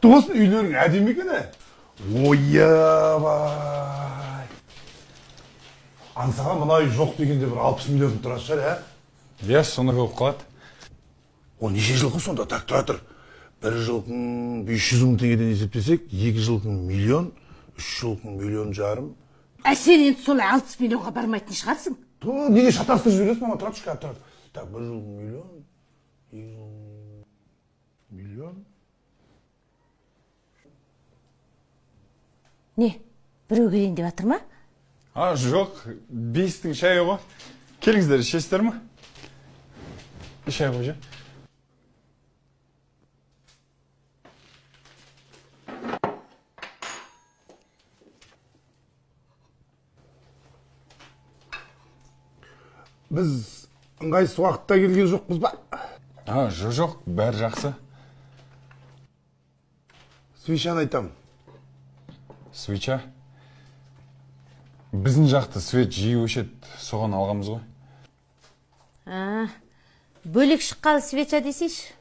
Құтты болсын, үйлерің әдемі екен, ә? Ойбай. Аңсаған мына үй жоқ дегенде бір 60 миллион тұратын шығар, ә? Иә, сондай болып қалады. О, неше жылқы сонда? Так, тұра тұр. Бір жылқың 500 мың теңгеден есептесек, 2 жылқың миллион, 3 жылқың 1,5 миллион. Ә, сен енді солай 60 миллионға бармайтын шығарсың. Ту, неге шатастырып жібересің, мама? Тұра тұршы, тұра тұр. Так, 1 жылқың миллион, 2 жылқың миллион. Не, біреу келейін деп жатыр ма? А, жоқ, 5-тің шайы ғой. Келіңіздер, ішесіздер ме? Шай ғой, же. Біз ыңғайсыз уақытта келген жоқпыз ба? А, жоқ, бәрі жақсы. Свечаны айтам. Свеча? Біздің жақты свет жиі өшеді, соған алғанбыз ғой. А, бөлек шыққалы свеча десейші.